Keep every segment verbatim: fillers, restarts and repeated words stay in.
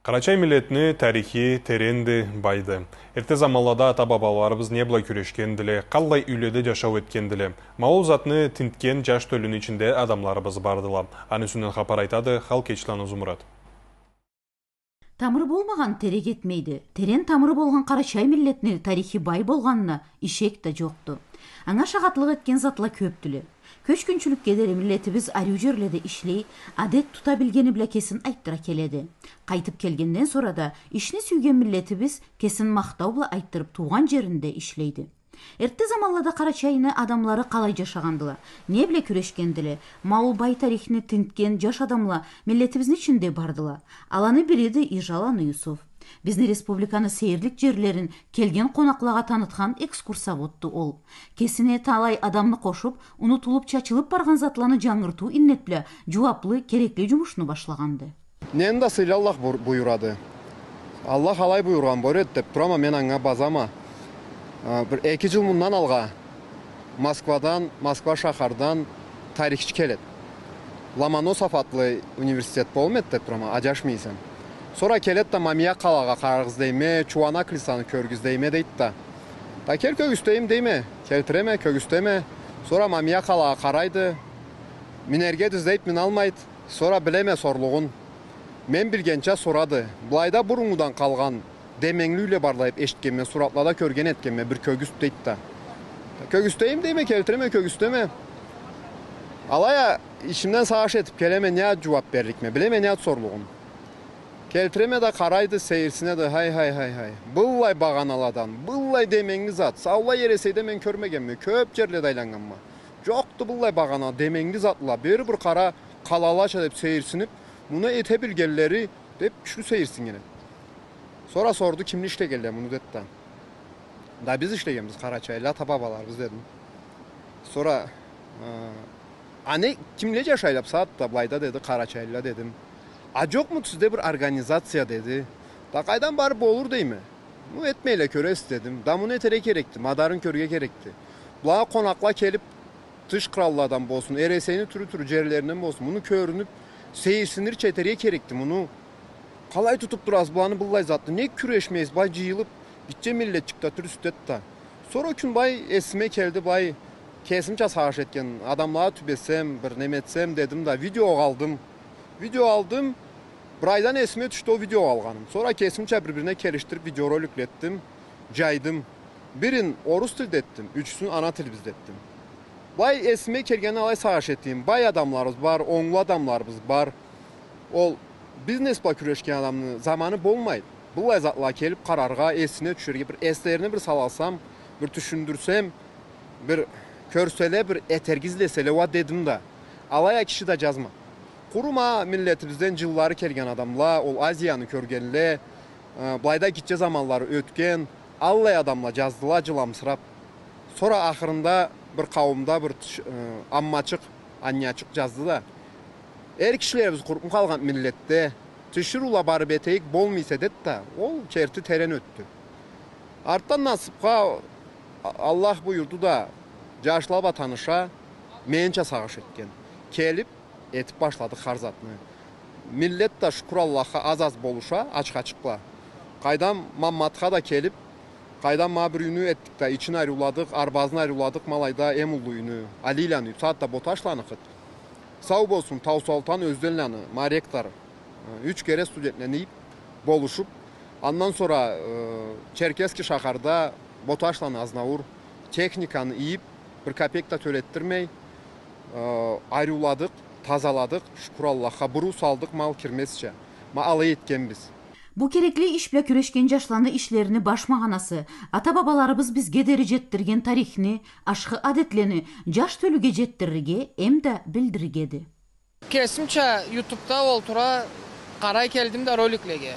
Къарачай миллетни тарихи теренди, байды. Эрте заманлада ата-бабаларыбыз не бла кюрешгендиле, къаллай юйледе джашау этгендиле? Ма ол затны тинтген джаш тёлюню ичинде адамларыбыз бардыла. Аны юсюнден хапар айтады Халкечланы Зумурат. Тамыры болмагъан терек этмейди. Терен тамыры болгъан къарачай миллетни тарихи бай болгъанына ишек да джокъду. Анга шагъатлыкъ этген затла кёпдюле. Кёчгюнчюлюкге дери миллетибиз ариу джерледе ишлей, адет тута билгени бла кесин айтдыра келеди. Къайтып келгенден сора да ишни сюйген миллетибиз кесин махтау бла айтдырып туугъан джеринде ишлейди. Эрте заманлада Къарачайны адамлары къалай джашагъандыла, не бла кюрешгендиле, ма ол бай тарихни тинтген джаш адамла миллетибизни ичинде бардыла. Аланы бириди Ижаланы Юсуф. Бизни республиканы сейирлик джерлерин келген къонакълагъа танытхан экскурсоводду ол. Кесине талай адамны къошуп, унутулуп, чачылып баргъан затланы джангыртыу иннет бла джууаплы, керекли джумушну башлагъанды. Нени да сыйлы Аллах буй-, буюрады. Аллах алай буюргъан болур эди деп турама, мен анга базама. Э, бир эки джыл мындан алгъа Москвадан, Москва шахардан тарихчи келед. Ломоносов атлы университет болму эди деп турама, аджашмай эсем. Сора келед да, Мамия къалагъа къарагъыз дейме, Чууана клисаны кёргюз дейме дейд да. Да кел кёргюзтейим дейме, келтиреме, кёргюзтеме. Сора Мамия къалагъа къарайды. Минерге да излейд, миналмайд. Сора билеме сорлугъун. Мен билгенча сорады. Былайда буруннгудан къалгъан деменгли юйле бардыла деп эшитгенме, суратлада кёрген этгенме, бир кёргюзт дейд да. Кёргюзтейим дейме, келтиреме, кёргюзтеме. Алай а ичимден сагъыш этип келеме, не зат джууап берликме, билеме не зат сорлугъун. Келтиреме да, къарайды, сейирсинеди, хай, хай, хай, хай. Быллай багъаналадан, быллай деменгли зат, саулай Эресейде мен кёрмегенме, кёп джерледе айланнганма. Джокъду быллай багъана, деменгли затла. Бери бир къара, къалалача деп сейирсинип, муну эте билгенлери деп кючлю сейирсиннген эди. Сора сорду, кимле ишлегенле муну, деди да. Да биз ишлегенбиз, къарачайлыла, ата-бабаларыбыз, дедим. Сора, э, а не, кимле джашайла бусагъатда былайда, деди, къарачайлыла, дедим. А джокъмуду сизде бир организация, деди. Да къайдан барып болур дейме. Муну этмейле кёресиз, дедим. Да муну этерге керекди, мадарын кёрюрге керекди. Былагъа къонакъла келип, тыш къралладан болсун, Эресейни тюрлю-тюрлю джерлеринден болсун, муну кёрюнюп, сейирсинирча этерге керекди муну. Къалай тутуп турасыз быланы, быллай затны? Нек кюрешмейсиз, былай джыйылып, гитче миллетчик да тюрсюз, деди да. Сора ол кюн былай эсиме келди, былай кесимча сагъыш этген, адамлагъа тюбесем, бир неме этсем, дедим да, видеогъа алдым. Видео алдым. Бир айдан эсиме тюшдю ол видеогъа алгъаным. Сора кесимча бир-бирине келишдирип видеороликле этдим, джайдым. Бирин орус тилде этдим, ючюсюн ана тилибизде этдим. Былай эсиме келгенде алай сагъыш этейим. Бай адамларыбыз бар, онглу адамларыбыз бар. Ол бизнес бла кюрешген адамны заманы болмайды быллай затлагъа келип къараргъа, эсине тюшерге. Бир эслерине бир салалсам, бир тюшюндюрсем, бир кёрселе, бир этерге излеселе уа, дедим да. Алай а киши да джазмады. Къуру ма миллетибизден джыллары келген адамла, ол Азияны кёргенле, э, былайда гитче заманлары ётген, аллай адамла джаздыла джыламсырап. Сора ахырында бир къауумда бир тиш-, э, аммачыкъ, аннячыкъ джазды да. Эр кишилерибиз къурупму къалгъан миллетде, тиширыула барып этейик, болмай эсе, деди да, ол керти терен ётдю. Артдан насыпха, а-, Аллах буюрду да, джашла бла таныша, менича сагъыш этген. Келип, этип башладыкъ хар затны. Миллет да, шукур Аллахха, аз-аз болуша, ачха-ачыкъла. Къайдам, Мамматха да келип, къайдам, ма бир юйню этдик да, ичин ариуладыкъ, арбазын ариуладыкъ, ма алайда эм уллу юйню, Алийланы юйю, бусагъатда Боташланыкъыды. Сау болсун, Таусолтан Ёзденланы, ма ректор, э, юч кере студентни ийип, болушуп, андан сора, э, Черкесский шахарда Боташланы Азнаур техниканы ийип, бир копейк да тёлеттирмей, э, ариуладыкъ, тазаладыкъ, шукур Аллахха, буруу салдыкъ мал кирмезча. Ма алай этгенбиз. Бу керекли иш бла кюрешген джашланы ишлерини баш магъанасы, ата-бабаларыбыз бизге дери джетдирген тарихни, ашхы адетлени джаш тёлюге джетдирирге эмда билдириргеди. Кесимча ютубда олтура къарай келдим да роликлеге.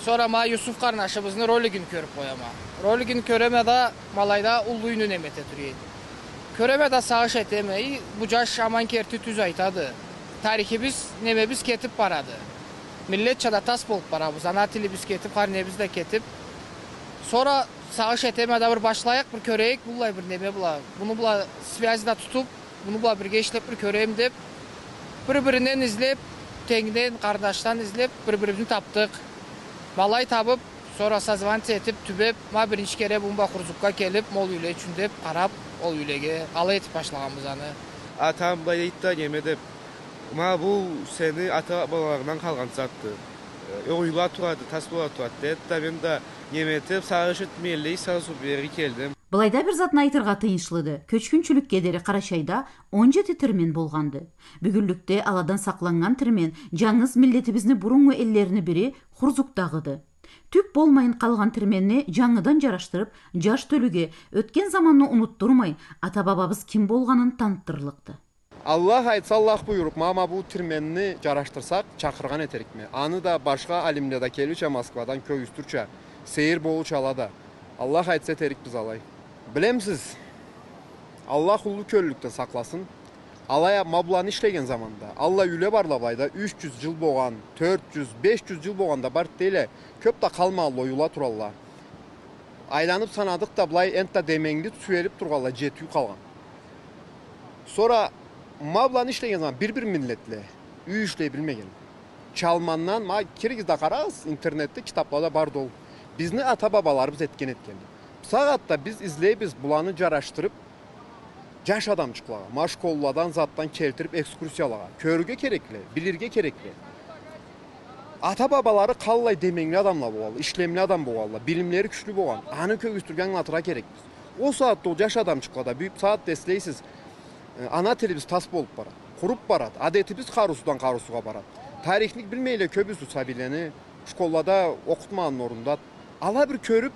Сора ма Юсуф къарнашыбызны ролигин кёрюп къояма. Ролигин кёреме да, ма алайда уллу юйню неме эте тура эди. Кёреме да, сагъыш этеме, и, бу джаш аман керти тюз айтады. Тарихибиз, немебиз кетип барады. Миллетча да тас болуп барабыз, ана тилибиз кетип, хар небиз да кетип. Сора сагъыш этеме да, бир башлайыкъ, бир кёрейик, быллай бир неме бла. Муну бла связь да тутуп, муну бла бирге ишлеп бир кёрейим деп, бир-биринден излеп, тенгден, къарнашдан излеп, бир-бирибизни тапдыкъ. Ма алай табып, сора созваниться этип, тюбеп, ма биринчи кере бу ма Хурзукга келип, ма ол юйле ючюн деп къарап, ол юйлеге алай этип башлагъанбыз аны. Атам былай дейди да, неме деп, ма бу сени ата-бабаларынгдан къалгъан затды. Э, оюла турады, тас бола турады, деди да, мен да неме этип, сагъыш этмей, эллей сагъыш берирге келдим. Былайда бир затны айтыргъа тыйыншлыды. Кёчгюнчюлюкге дери Къарачайда он жети тирмен болгъанды. Бюгюнлюкде аладан сакъланнган тирмен джангыз миллетибизни буруннгу эллерини бири Хурзукдагъыды. Тюп болмайын къалгъан тирменни джангыдан джарашдырып, джаш тёлюге ётген заманны унутдурмай, ата-бабабыз ким болгъанын таныттырлыкъды. Аллах айтса, Аллах буюруп, ма, ма бу тирменни джарашдырсакъ, чакъыргъан этерикме. Аны да башха алимле да келирча Москвадан, кёргюзтюрча, сейир болурча ала да. Аллах айтса, этерикбиз алай. Билемисиз, Аллах уллу кёллюлюкден сакъласын. Алай а ма буланы ишлеген заманда, аллай юйле барла былайда, юч джюз джыл болгъан, тёрт джюз, беш джюз джыл болгъан да бар дейле, кёп да къалмагъанла, оюла туралла. Айланып санадыкъ да, былай энтда деменгили тюелип тургъанла, джети юй къалгъан. Сора ма буланы ишлеген заман бир-бир миллетле юй ишлей билмеген. Чалмандан, ма киригиз да къарагъыз, интернетде, китаплада барды ол. Бизни ата-бабаларыбыз этген этгенди. Бусагъатда биз излейбиз буланы джарашдырып, джаш адамчыкълагъа, ма школладан, затдан келтирип экскурсиялагъа. Кёрюрге керекле, билирге керекле. Ата-бабалары къаллай деменгили адамла болгъанла, ишлемли адам болгъанла, билимлери кючлю болгъан. Аны кёргюзтюрге, ангылатыргъа керекбиз. Ол сагъатда ол джаш адамчыкъла да бюйюп, сагъатда эслейсиз, э, ана тилибиз тас болуп барады, къуруп барады, адетибиз къарыусуздан къарыусузгъа барады. Тарихни билмейле кёбюсю сабийлени, школлада окъутмагъанны орнунда. Ала бир кёрюп,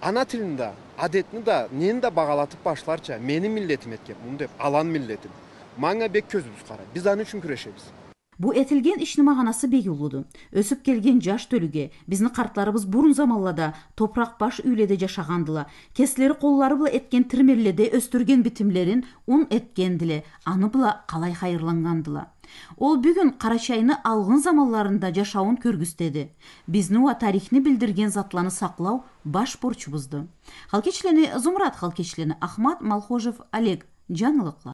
ана тилни да, адетни да, нени да багъалатып башларча, мени миллетим этген муну деп, алан миллетим. Манга бек кёзюбюз къарай. Биз аны ючюн кюрешебиз. Бу этилген ишни магъанасы бек уллуду. Ёсюп келген джаш тёлюге, бизни къартларыбыз бурун заманлада топуракъ баш юйледе джашагъандыла, кеслери къоллары бла этген тирменледе ёсдюрген битимлерин ун этгендиле, аны бла къалай хайырланнгандыла. Ол бюгюн Къарачайны алгъын заманларында джашауун кёргюзтеди. Бизни уа тарихни билдирген затланы сакълау баш борчубузду. Халкечлени, Зумрат Халкечлени, Ахмат Малхожев Олег, Джангылыкъла.